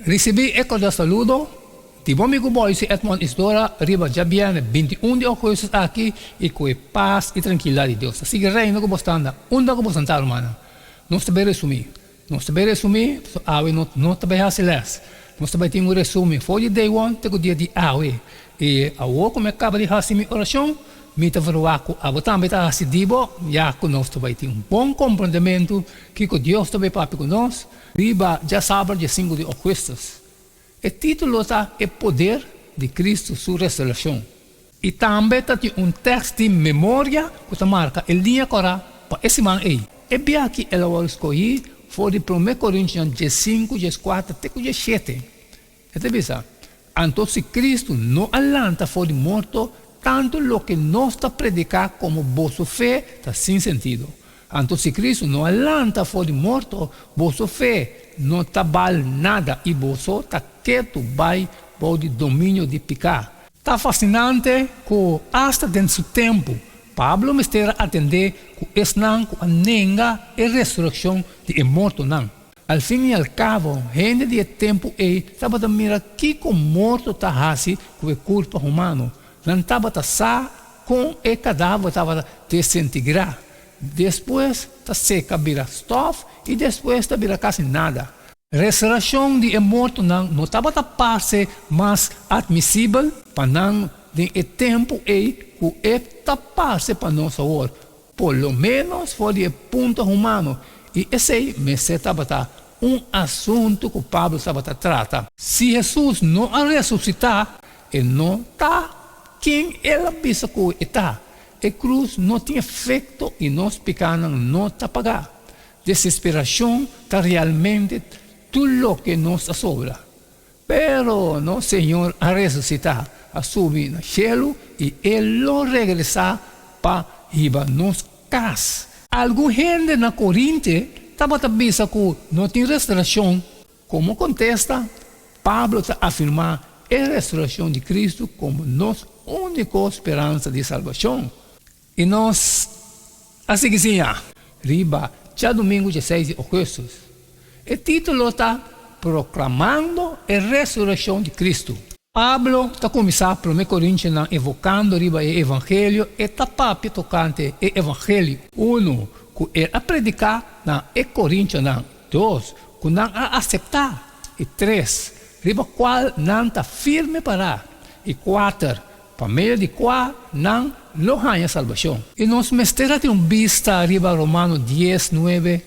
Risibí e kordial saludo di bo amigu Boyce Edmond Isdora riba djabièrnè 21 di ougùstùs aki i ku e pas i trankilidat di Dios ta sigui reina ku bo standa unda ku bo santá rumannan. Nos ta bai resumí. Nos ta bai resumí pasobra awe no no ta bai hasi lès. Nos ta bai tin un resumi for di day one te ku dia di awe. I awor ku mi a kaba di hasi mi orashon, mi ta verwagt ku abo tambe ta hasi di bo, ya ku nos ta bai tin un bon komprondementu kiko Dios ta bai papia ku nos Riba djasabra dje sinku di ougùstùs. E título ta E Poder di Kristu Su Resurèkshon. I tambe ta tin un tèks di memoria ku ta marka e liña kòrá pa e siman ei. E bia aki el a wòrdu skohí for di Promé Korintionan 15, 14 te ku 17. E ta bisa, Anto si Kristu no a lanta for di morto, tantu loke nos ta prediká komo boso fe ta sin sentido. Anto si Kristu no a lanta for di morto, boso fe no ta bal nada i boso ta ketu bai bou di dominio di piká. Ta fasinante ku asta den su tempu, Pablo mester a atendé ku esnan ku a nenga e resurekshon di e mortonan. Al fin i al kabo, hende di e tempu ei tabata mira kiko morto ta hasi ku e kurpa humano. Nan tabata sa kon e kadaver tabata desintegrá, despues ta seka bira stòf i despues ta bira kasi nada. Resurashon di e mortonan no tabata parse mas atmisibel pa nan den e tempu ei ku e ta parse pa nos awor. Por lo ménos for di e punto humano, i esei mester tabata un asuntu ku Pablo tabata trata. Si Hesus no a resusitá, e no ta ken el a bisa ku e ta. E krus no tin efekto i nos pikánan no ta pagá. Desesperashon ta realmente tur loke nos a sobra. Pero nos Señor a resusitá, a subi na shelu i E lo regresá pa hiba nos kas. Algun hende na Korinte tabata bisa ku no tin restorashon. Komo kontesta, Pablo ta afirmá e restorashon di Kristu komo nos úniko speransa di salbashon. I nos a sigui siña riba djadumingu djeseis di ougùstùs. E título ta Proklamando e Resurekshon di Kristu. Pablo ta kuminsá Promé Korintionan evokando riba e evangelio, e ta papia tokante e evangelio, unu, ku el a prediká na e korintionan, dos, ku nan a aseptá, i tres, riba kual nan ta firme pará, i kuater, pa medio di kua nan lo haña salbashon. I nos mester a tin un bista riba Romano dies, nuebe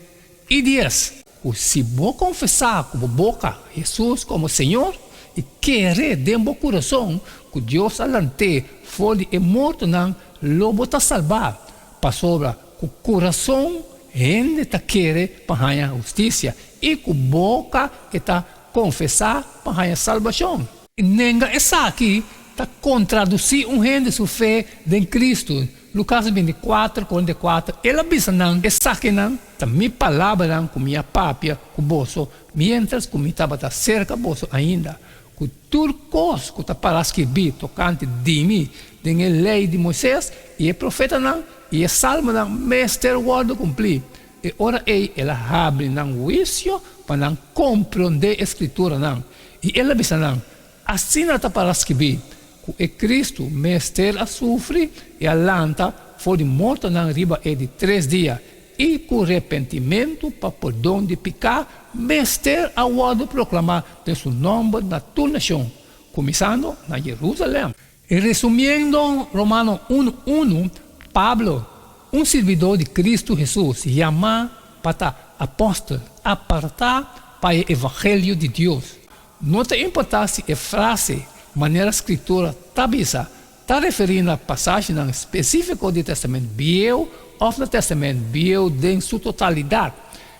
i dies, ku si bo konfesá ku bo boka Hesus komo Señor i kere den bo kurason ku Dios a lant'é for di e mortonan, lo bo ta salbá, pasobra ku kurason hende ta kere pa haña hustisia i ku boka e ta konfesá pa haña salbashon. Nenga esaki ta kontradusí un hende su fe den Kristu. Lukas 24, 44, El a bisa nan, Esakinan ta mi palabranan ku mi a papia ku boso miéntras ku mi tabata serka boso ainda, ku tur kos ku ta pará skirbí tokante di mi den e Lei di Moisés i e Profetanan i e Salmonan mester wòrdu kumplí. E ora ei el a habri nan huisio pa nan komprondé e Skrituranan, i el a bisa nan, Asina ta para skibí, ku e Kristu mester a sufri i a lanta for di mortonan riba e di tres dia, i ku repentimentu pa pordon di piká mester a wòrdu proklamá den su nòmber na tur nashon, kuminsando na Jerusalèm. Resumiendo Romano unu unu, Pablo, un sirbidó di Kristu Hesus, yamá pa ta apòstel, apartá pa e evangelio di Dios. No ta importá si e frase manera Skritura ta bisa ta referí na pasashinan spesífiko di Tèstamènt Bieu òf na Tèstamènt Bieu den su totalidat,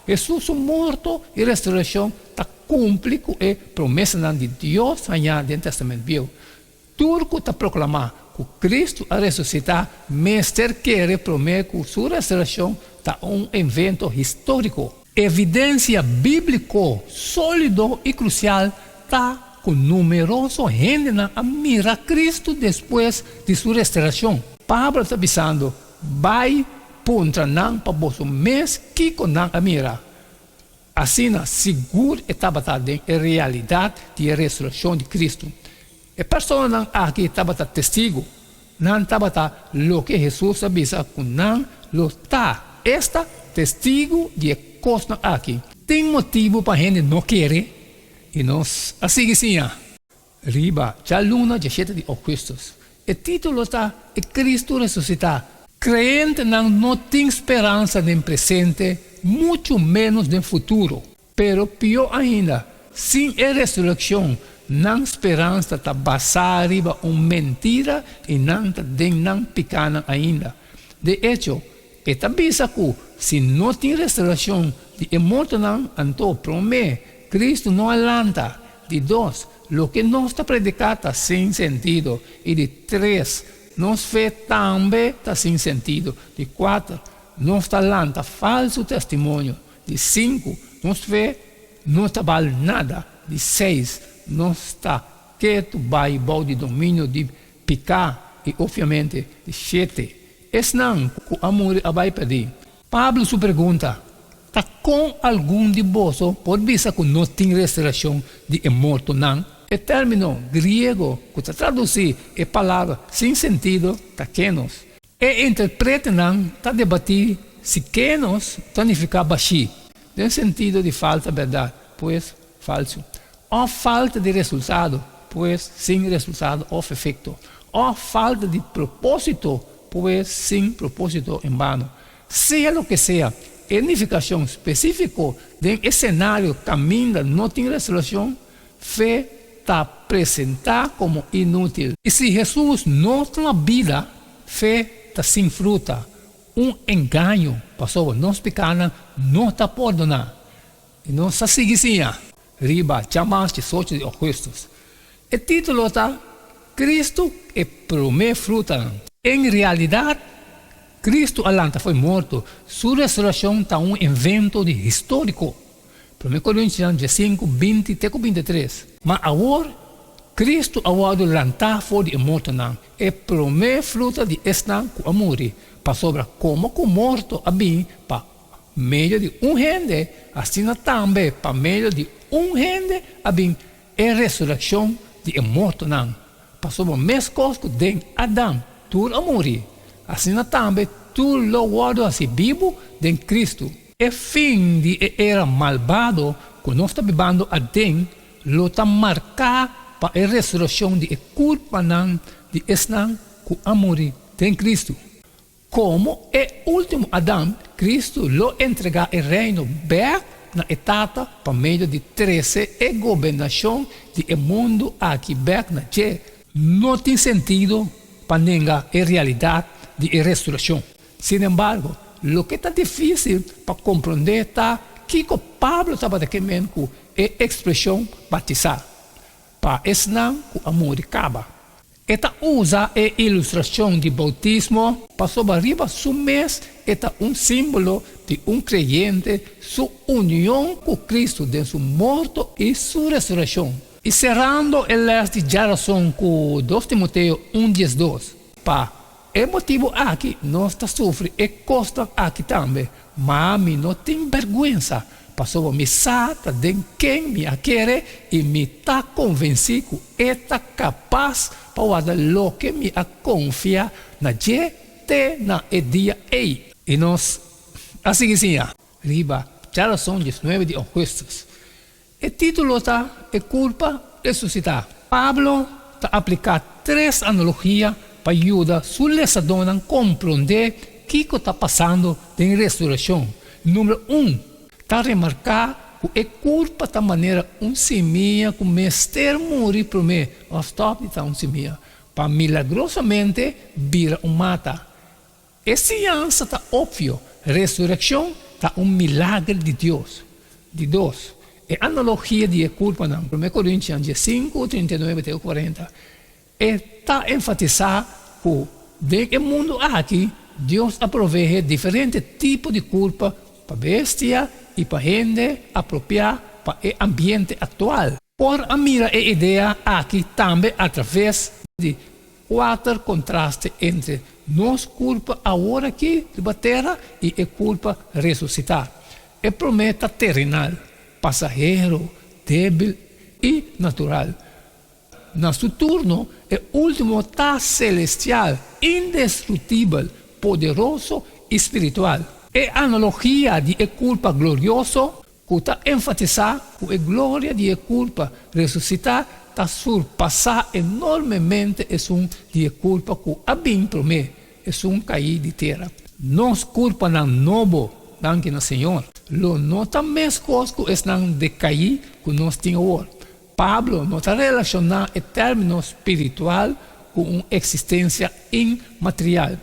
Hesus su morto i restourashon ta kumpli ku e promesanan di Dios hañá den Tèstamènt Bieu. Tur ku ta proklamá ku Kristu a resusitá mester kere promé ku su resurèkshon ta un evento históriko. Evidensia bíbliko sólido i krusial ta ku numeroso hendenan a mira Kristu despues di su restourashon. Pablo ta bisando, Bai puntra nan pa boso mes kiko nan a mira. Asina, sigur e tabata den e realidat di e resurekshon di Kristu. E personanan aki tabata testigu. Nan tabata loke Hesus a bisa ku nan lo ta, esta, testigu di e kosnan aki. Tin motibu pa hende no kere, i nos a sigui siña. Riba djaluna djashete di ougùstùs. E título ta E Kristu Resusitá. Kreyentenan no tin speransa den presente, muchu ménos den futuro. Pero pió ainda, sin e resurekshon, nan speransa ta basá riba un mentira i nan ta den nan pikánan ainda. De echo, e ta bisa ku si no tin resurekshon di e mortonan, anto promé, Kristu no a lanta, di dos, loke nos ta prediká ta sin sentido, i di tres, nos fe tambe ta sin sentido. Di kuater, nos ta lanta falsu testimonio. Di sinku, nos fe no ta bal nada. Di seis, nos ta ketu bai bou di dominio di piká. I opviamente, di shete, esnan ku a muri a bai pèrdí. Pablo su pregunta ta kon algun di boso por bisa ku no tin restourashon di e mortonan? E término griego ku ta tradusí e palabra sin sentido ta kenos. E interpretenan ta debatí si kenos ta nifiká bashí, den sentido di falta bèrdat, pues, falsu, òf falta di resultado, pues, sin resultado òf efekto, òf falta di propósito, pues, sin propósito, en bano. Sea loke sea, e nifikashon spesífiko den e senario kaminda no tin resolashon, fe ta presentá komo inútil. I si Hesus no ta na bida, fe ta sin fruta, un engaño, pasobra nos pikánan no ta pordoná. I nos ta sigui siña riba djamas diesocho di ougùstùs. E título ta Kristu e promé frutanan. En realidat, Kristu a lanta fo'i morto, su resurashon ta un evento di históriko. Promé Korintionan diesinku, 20 te ku 23. Ma awor, Kristu a wòrdu lantá for di e mortonan, e promé fruta di esnan ku a muri, pasobra komo ku morto a bin pa medio di un hende, asina tambe pa medio di un hende a bin e resurekshon di e mortonan. Pasobra meskos ku den Adam tur a muri, asina tambe tur lo wòrdu hasi bibu den Kristu. E fin di e era malbado ku nos ta bibando aden lo ta marká pa e resurekshon di e kurpanan di esnan ku a muri den Kristu. Komo e último Adam, Kristu lo entregá e Reino bèk na e Tata pa medio di trese e gobernashon di e mundu aki bèk na dje. No tin sentido pa nenga e realidat di e restourashon. Sin embargo, loke ta difísil pa komprondé ta kiko Pablo tabata ke men ku e ekspreshon batisá pa esnan ku a muri kaba. E ta usa e ilustrashon di boutismo pasobra riba su mes e ta un símbolo di un kreyente su union ku Kristu den su morto i su resurekshon. I serando e lès di djarason ku dos Timoteo un 12, Pa e motibu aki nos ta sufri e kosnan aki tambe, ma mi no tin bèrgwensa, pasobra mi sa ta den ken mi a kere i mi ta konvensí ku e ta kapas pa warda loke mi a konfia na dje te na e dia ei. I nos a sigui siña riba djarason 19 di ougùstùs. E título ta E Kulpa Resusitá. Pablo ta apliká tres analogia pa yuda su lesadónan komprondé kiko ta pasando den resurekshon. Número un, ta remarká ku e kurpa ta manera un simia ku mester muri promé òf stòp di ta un simia pa milagrosamente bira un mata. E siñansa ta opvio, resurekshon ta un milager di Dios. Di dos, e analogia di e kurpanan, Promé Korintian 15, 39 te 40, e ta enfatisá ku den e mundu aki Dios a proveé diferente tipo di kurpa pa bestia i pa hende apropiá pa e ambiente aktual. Por a mira e idea aki tambe atraves di kuater kontraste entre nos kurpa awor aki riba tera i e kurpa resusitá. E promé ta terenal. pasahero, débil i natural. Na su turno, e último ta selestial, indestruktibel, poderoso i spiritual. E analogia di e kurpa glorioso ku ta enfatisá ku e gloria di e kurpa resusitá ta surpasá enormemente esun di e kurpa ku a bin promé, esun kaí di tera. Nos kurpanan nobo, danki na Señor, lo no ta meskos ku esnan dekaí ku nos tin awor. Pablo no ta relashoná e término spiritual ku un eksistensia inmaterial.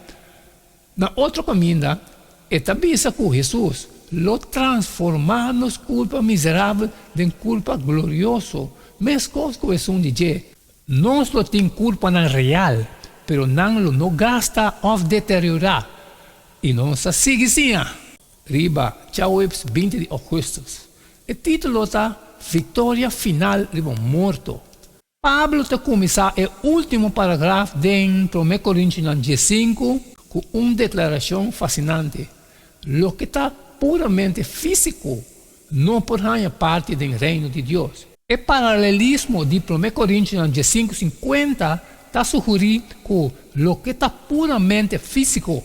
Na otro kaminda, e ta bisa ku Hesus lo transformá nos kulpa miserabel den kulpa glorioso, meskos ku esun di dje. Nos lo tin kulpanan real, pero nan lo no gasta òf deteriorá, i nos ta sigui siña. Riba djaweps 20 di ougùstùs. E título ta Viktoria Final Riba Morto. Pablo ta kuminsá e último paragraf den Promé Korintionan 15 ku un deklarashon fasinante, Loke ta puramente físiko no por haña parti den Reino di Dios. E paralelismo di Promé Korintionan 15 50 ta sugerí ku loke ta puramente físiko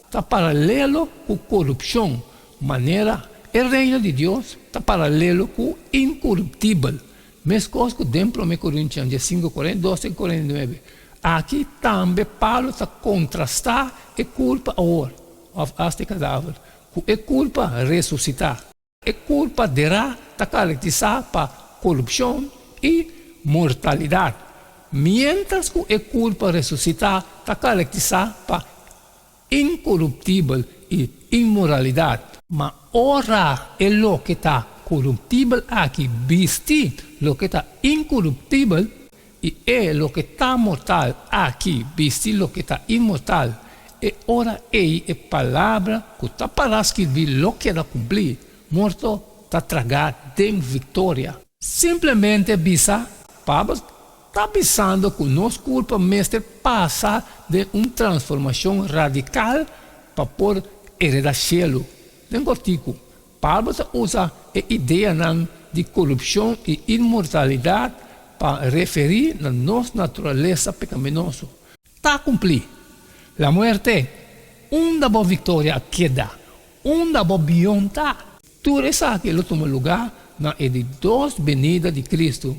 ta paralelo ku korupshon, manera e Reino di Dios ta paralelo ku inkoruptibel, meskos ku den Promé Korintionan 15 42 te 49. Aki tambe Pablo ta kontrastá e kurpa awor, òf asta e kadaver, ku e kurpa resusitá. E kurpa derá ta karakterisá pa korupshon i mortalidat, miéntras ku e kurpa resusitá ta karakterisá pa inkoruptibel i inmoralidat. Ma ora e loke ta koruptibel aki bisti loke ta inkoruptibel, i e loke ta mortal aki bisti loke ta inmortal, e ora ei e palabra ku ta pará skirbí lo keda kumplí, Morto ta tragá den viktoria. Simplemente bisa, Pablo ta bisando ku nos kurpa mester pasa den un transformashon radikal pa por heredá shelu. Den kòrtiku, Pablo ta usa e ideanan di korupshon i inmortalidat pa referí na nos naturalesa pekaminoso. Ta kumplí! La muerte, unda bo viktoria a keda? Unda bo bion ta? Tur esaki lo tuma lugá na e di dos benida di Kristu.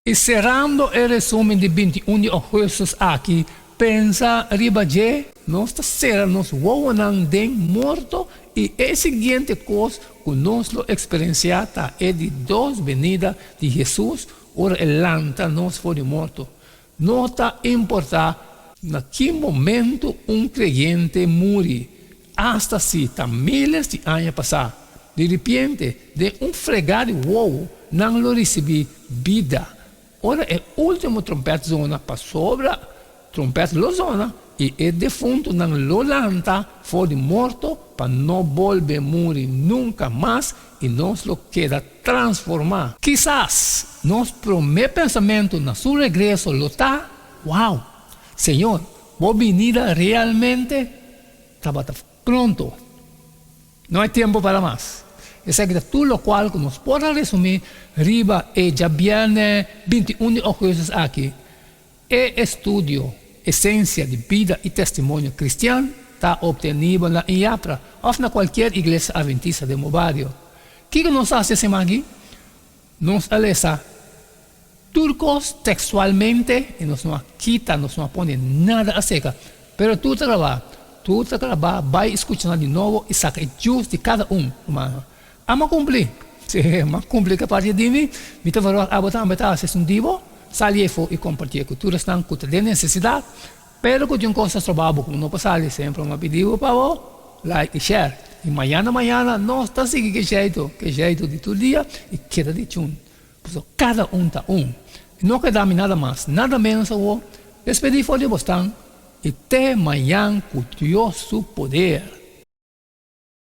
I serando e resumen di 21 di ougùstùs aki, pensa riba dje, nos ta sera nos wowonan den morto i e siguiente kos ku nos lo eksperensiá ta e di dos benida di Hesus ora e lanta nos for di morto. No ta importá na ki momentu un kreyente muri, asta si ta míles di aña pasá, di ripiente, den un fregá di wowo, nan lo risibí bida. Ora e último trompèt zona, pasobra trompèt lo zona, i e defuntunan lo lanta for di morto pa no bolbe muri nunka mas, i nos lo keda transformá. Kisas nos promé pensamentu na su regreso lo ta, Wow! Señor, bo binida realmente tabata pronto. No hay tiempo para mas. Esaki ta tur lokual ku nos por a resumí riba e djabièrnè 21 di ougùstùs aki. E estudio Esencia di Bida i Testimonio Cristian ta obtenibel na IAPRA of na cualkier iglesia Adventista den bo bario. Kico nos a haci e siman aki? Nos a lesa tur cos textualmente i nos no a kita, nos no a pone nada acerca. Pero tur ta grabá, tur ta grabá, bai i scucha nan di nobo i saca e juice di cada un, rumannan. Amo a cumpli. Sí, m'a cumpli cu e parti di mi. Mi ta verwacht abo tambe ta haci esun di bo. Sali efo i compartié cu tur esnan cu ta den necesidad. Pero cu tin un cos ta stroba bo cu no por sali, semper m'a pidi bo pa bo like i share. I mañana mañana nos ta sigui ke jeito, ke jeito di tur dia i keda di chun. Pasobra cada un ta un. I no keda mi nada mas, nada menos awor. Despedí for di bosnan i te mañan cu Dios su poder.